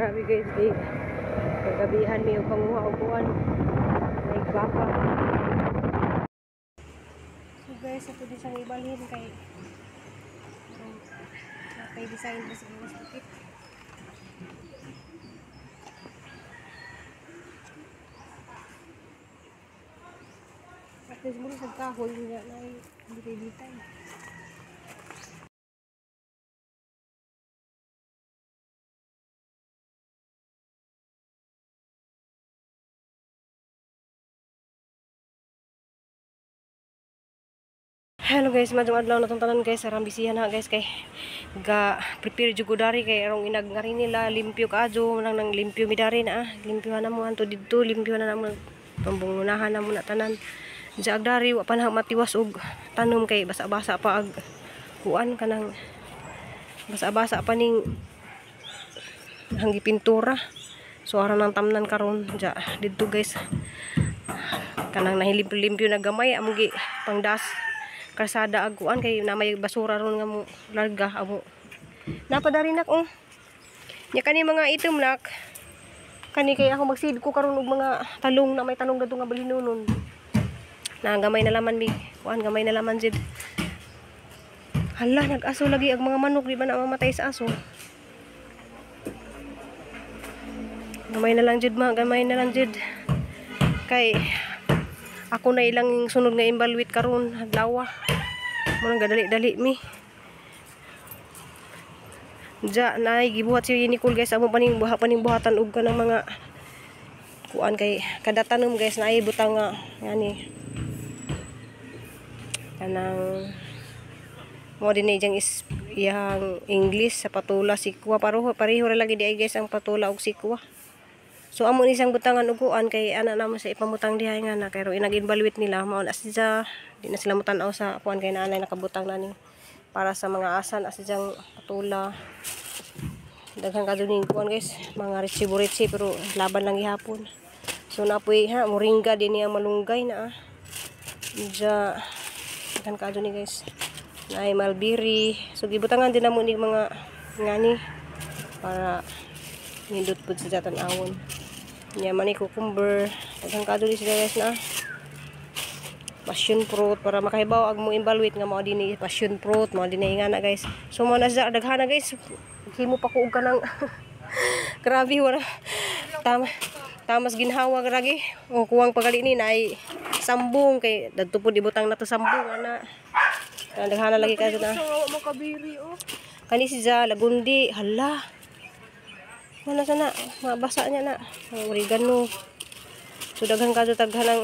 Grabe guys, di kagabihan may panguha og kuan. Like baka. So guys, ato din siyang ibalhin kay kay design ba sa mas bukit. At least muna sa kahoy niya na bitay-bitay. Hello guys, madung adlaw na tong tanan guys, arang bisihan na guys kay ga prepare jud ko dari kay arong inag ngari nila limpyo kaadyo nang nang limpyo mi dari na limpyohan na mo anto didto, limpyo na mo pambungunahan na mo na tanan. Diya ag dari wa pa na matiwas og tanom kay basa-basa pa ag kuan kanang basa-basa pa ning hanggi pintura. So aran ang tamnan karon diya didto guys. Kanang nahilimpyo-limpyo na gamay among gi pangdas kalsada aguan kay na may basura ron nga mo larga amo. Napadari nak oh. Nya kani mga itom nak. Kani kay ako magsid ko karon og mga talong na may talong dadto nga balinunon. Na gamay na laman mig kuan gamay na laman jid. Hala nag-aso lagi ang mga manok di ba na mamatay sa aso. Gamay na lang jud ma, gamay na lang jud. Kay ako na ilang sunod nga imbalwit karon adlaw. Mo nang gadali-dali mi. Diya nay gibuhat si Nicole guys amo paning buha paning buhatan og kanang mga kuan kay kada tanom guys naay butang nga ngani. Kanang mo din iyang is iyang English sa patula sikwa pareho pareho ra lagi di ay guys ang patula og sikwa. So amo ni siyang butangan og kuan kay ana namo sa ipamutang diha nga na kay inag-invaluate nila mao na siya di na sila motan-aw sa kuan kay naanay nakabutang na ni para sa mga asan as siyang patula. Daghan ka ning kuan guys mga resibo-resibo pero laban lang gihapon. So napoy ha moringa din niya malunggay na. Diya daghan ka ni guys. Naay malbiri. So gibutangan din namo ni mga ngani para nindot pud sa tan-awon. Nya man ni cucumber, daghan ka duli sila guys na. Passion fruit para makahibaw ag mo evaluate nga mao dinhi passion fruit, mao dinhi nga na guys. So mo na siya daghan na guys. Himo pa ko og kanang grabe wala. Tama tamas ginhawa gragi. O kuwang pagali ni naay sambong kay dadto pud ibutang nato sambong ana. Daghan na lagi ka na. Makabiri oh. Kani si Ja lagundi, hala. Wala sana, mabasa niya na. Ang oregano. So daghan ka taghan ang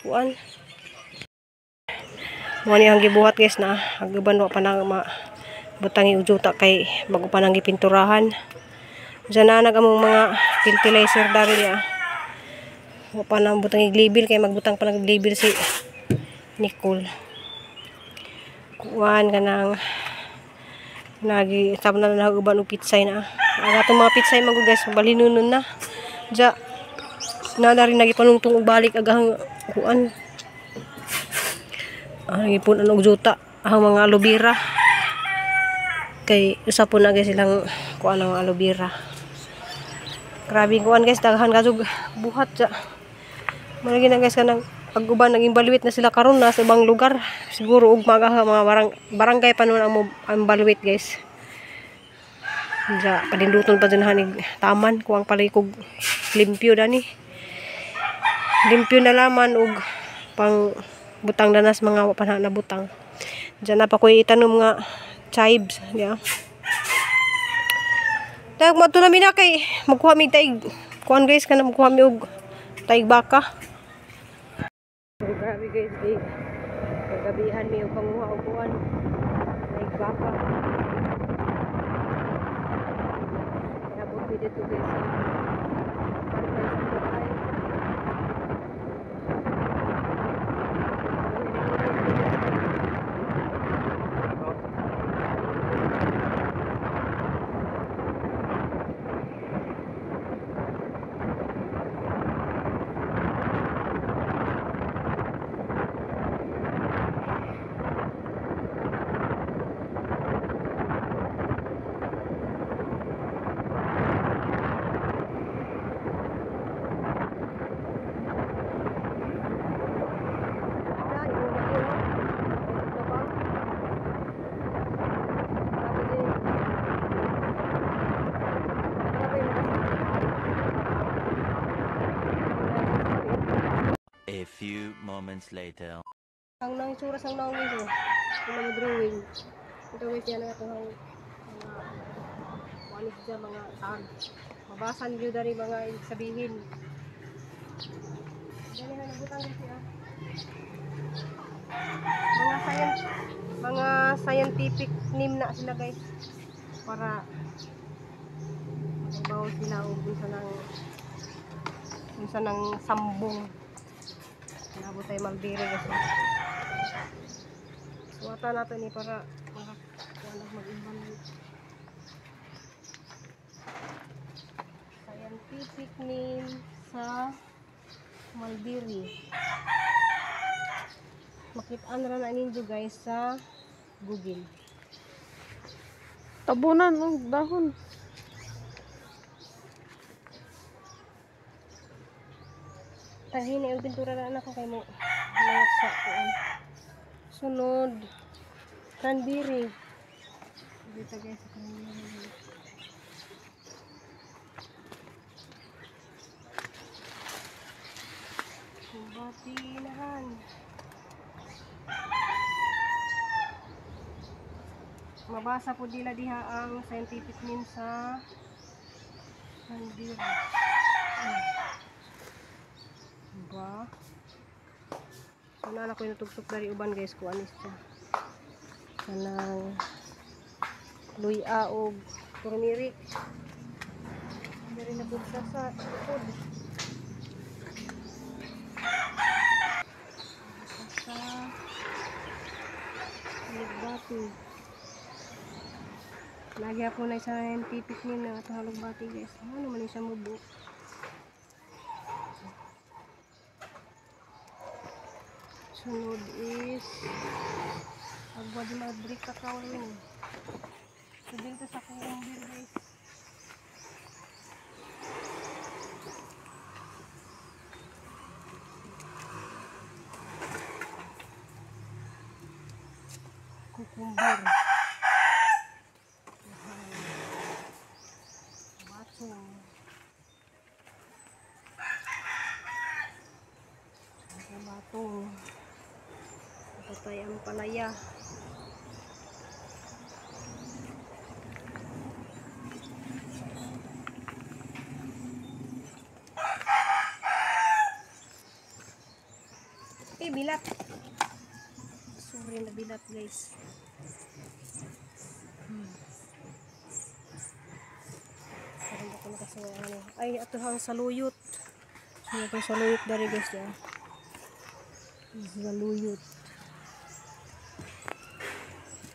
kuan. Mo ni ang gibuhat guys na aguban wa pa na ma butang og juta kay bago pa nang gipinturahan. Diyan na nag among mga fertilizer dari niya. Wa pa na butang og label kay magbutang pa nag label si Nicole. Kuan kanang nagi sab na naguban og pitsay na. Ang atong mga pitsay man guys balinunon na. Ja na dari nagipanungtong og balik agahang kuan. Ang gipun-an og juta ang mga aloe vera. Kay usa po na guys silang kuan ang aloe vera. Grabe kuan guys daghan kadtog buhat ja. Malagi na guys kanang pag-uban naging baluit na sila karon na sa ibang lugar. Siguro og mga barangay pa nun ang baluit guys. Ja paninduton pa dyan hanig taman kuang palay kog limpyo dani. Limpyo na laman og pang butang danas mga wa pa na nabutang. Diyan na pa koy itanom nga chives, yeah. Dag mo na mi na kay magkuha mi taig kuan guys kana magkuha mi og taig baka. Grabe guys, di kagabihan mi og panguha og kuan taig baka. Nabot mi dito guys. few moments later. Ang nang itsura sang naong guys oh. Yung mga drawing. Ito guys, yan ang atong mga kuan siya mga tag. Mabasan gyud dari mga ibig sabihin. Dali na nabutang guys ah. Mga scientific name na sila guys. Para mabaw sila og unsa nang sambong. Nabot tayo mulberry guys. Suwata nato ni para makakuha mag-imbang. Scientific name sa mulberry. Makita na ra ninyo guys sa Google. Tabunan og dahon. Tahini ang pintura na anak ko kay mo layot sa kuan. Sunod, cranberry. Dito guys, sa cranberry. Kubatinahan. Mabasa po dila diha ang scientific name sa cranberry. Ba? So naana ko yung natugsok dari uban guys ko anis siya. Kanang luya og turmeric. Dari na pud siya sa likod. Sa alugbati. Lagi ako na scientific name ng atong alugbati guys. Ano man siya mubo. Sunod is agwa di madre cacao rin. So dito sa cucumber guys. Cucumber. Batong. Batong. Patay ang palaya. Eh, bilat. Sorry na bilat, guys. Parang ako nakasawa ano. Ay, ato hang saluyot. So, itong saluyot dari guys, ya. Saluyot.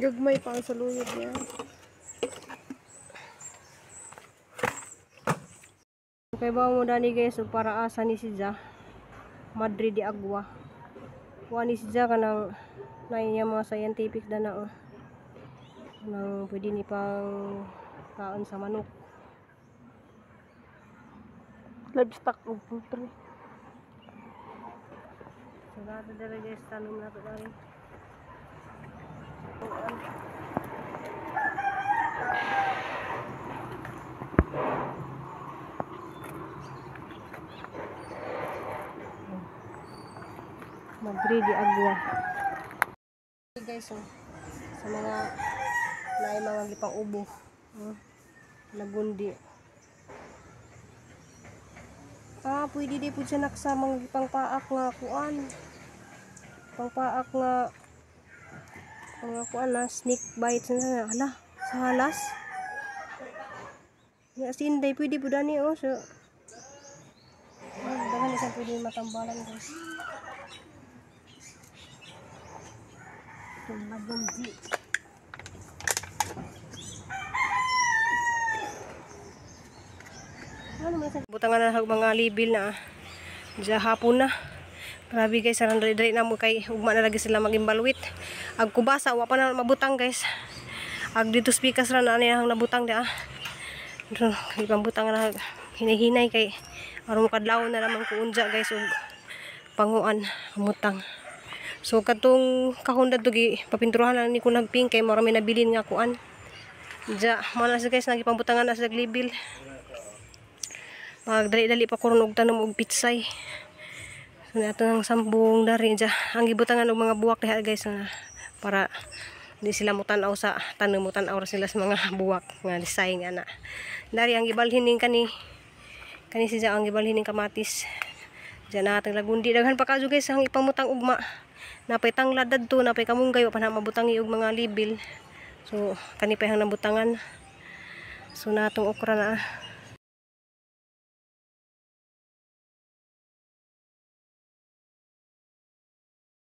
Gagmay pa ang saluyot niya. Okay ba mo dani guys, so para asa ni si Ja. Madre de Agua. Kuha ni si Ja kanang na iya mga scientific na na oh. Nang pwede ni pang kaon sa manok. Livestock og poultry. So nato dere guys, tanom nato dere. Madre de Agua. Guys, oh, sa mga naay mga gipang ubo, oh, lagundi. Ah, pwede di pud siya naksa mga gipang paak nga kuan. Pangpaak nga mga kuan na snake bites na hala sa halas. Ya sinday pwede pud ani oh so. Ah, daghan siya pwede matambalan guys. Lagundi. Ano man sa butangan na mga libil na diya hapon na. Grabe guys, aran dali-dali na mo kay ugma na lagi sila magimbalwit. Ag kubasa wa pa na mabutang guys. Ag dito speakers ra na ani ang nabutang dia. Ipambutang na hinay-hinay kay aron kadlaw na naman ko unja guys og panguan mutang. So katong kahon dadto gi papinturahan lang ni ko nagpink kay mura may nabilin nga kuan. Diya mo na siya guys nagipambutangan na sa libil. Pag dali-dali pa kuron og tanom og pitsay. So na ang sambong dari dya. Ang gibutangan og mga buwak diha, guys, na para di sila mutan-aw sa tanom, mutan-aw ra sila sa mga buwak nga design ana. Dari ang gibalhin ning kani kani siya, ang gibalhin ning kamatis. Diyan na atong lagundi, daghan pa kayo, guys, ang ipamutang ugma. Napay tanglad dadto, napay kamunggay, wa pa na mabutangi og mga libil. So kani pa ang nabutangan. So natong okra na.